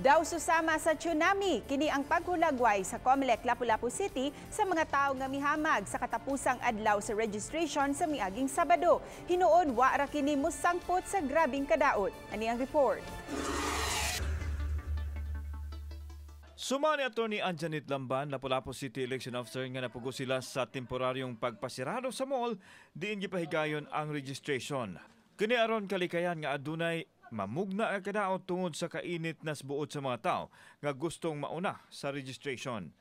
Daw susama sa tsunami, kini ang paghulagway sa Comelec Lapu-Lapu City sa mga tao nga mihamag sa katapusang adlaw sa registration sa miaging Sabado. Hinuon wa ra kini mosangpot sa grabing kadaot. Ani ang report. Suma ni Attorney Anjanit Lamban, Lapu-Lapu City Election Officer, nga napugo sila sa temporaryong pagpasirado sa mall, diin gipahigayon ang registration. Kini aron kalikayan nga adunay mamugna nga kadaot tungod sa kainit nas buot sa mga tao nga gustong mauna sa registration.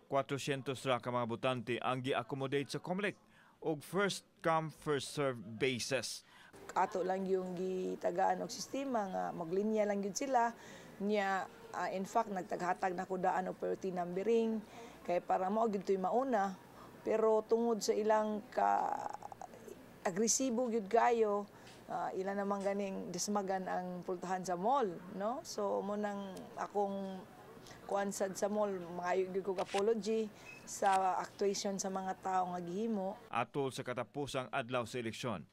400 ra ka mga botante ang gi-accommodate sa Comelec og first come, first serve basis. Ato lang yung gitagaan og sistema nga maglinya lang gyud sila niya. In fact, nagtaghatag na ko daan og priority numbering kay para mao gyud to'y mauna, pero tungod sa ilang ka agresibo gyud kayo, ila naman ganing dismagan ang pultahan sa mall, no? So mo nang akong kuan sad sa mall, mangayo gyud kog apology sa actuation sa mga tao nga gihimo. Atol sa katapusang adlaw sa eleksyon.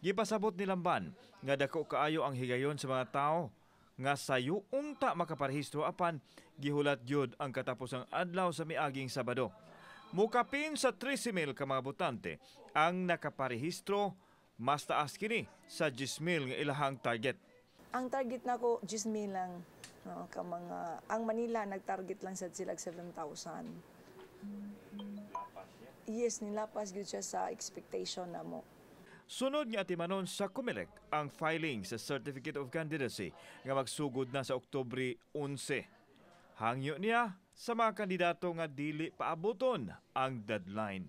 Gipasabot ni Lamban nga dako kaayo ang higayon sa mga tao nga sayo unta makaparehistro, apan gihulat gyud ang katapusang adlaw sa miaging Sabado. Mukapin sa 13,000 ka mga botante ang nakaparehistro, mas taas kini sa 10,000 nga ilahang target. Ang target nako 10,000 lang, no, ka mga ang Manila nagtarget lang sad sila 7,000. Yes, nilapas gyud siya sa expectation namo. Sunod nga atimanon sa Comelec ang filing sa Certificate of Candidacy nga magsugod na sa Oktubre 11. Hangyo niya sa mga kandidato nga dili paabuton ang deadline.